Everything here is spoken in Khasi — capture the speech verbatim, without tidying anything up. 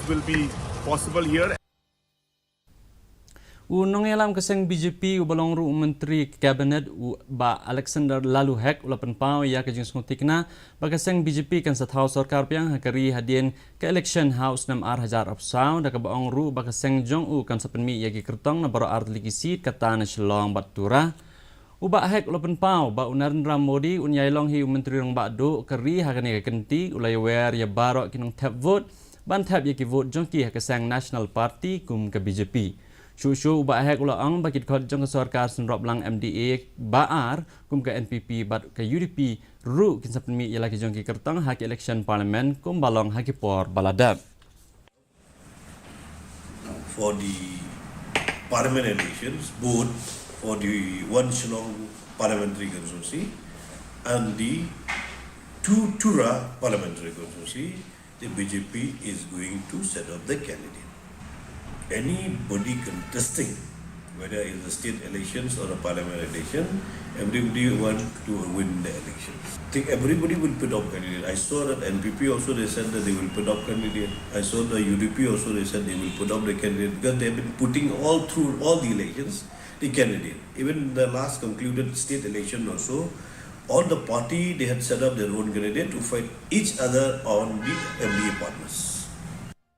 will be possible here. U nongïalam ka seng B J P uba long ruh u Myntri Kabinet u Bah Alexander Laloo Hek u la pynpaw ïa ka jingsngewthikna ba ka seng B J P kan sa thaw sorkar biang ha ka ri hadien ka election ha u snem ar hajar arphew saw, da kaba ong ruh ba ka seng jong u kan sa pynmih ïa ki kyrtong na baroh artylli ki seat, kata na Shillong bad Tura. U Bah Hek u la pynpaw ba u Narendra Modi un ïai long hi u Myntri Rangbah Duh ka ri ha kane ka kynti, u la ïawer ïa baroh ki nongthep vote ban thep ïa ki vote jong ki ha ka seng National Party kum ka B J P. Shuh shuh u Bah Hek u la ong ba ki dkhot jong ka sorkar synroplang M D A ba ar kum ka N P P bad ka U D P ruh kin sa pynmih ïa la ki jong ki kyrtong ha ki election parliament kumba long ha ki por ba la dep. For the parliament elections, both for the one Shillong parliamentarity constituency and the two Tura parliamentary constituency, the B J P is going to set up the candidate. Anybody contesting, whether in the state elections or a parliament election, everybody want to win the elections. I think everybody will put up candidate. I saw that N P P also, they said that they will put up candidate. I saw the U D P also, they said they will put up the candidate because they have been putting all through all the elections the candidate. Even the last concluded state election also, all the party, they had set up their own candidate to fight each other on the M D A partners.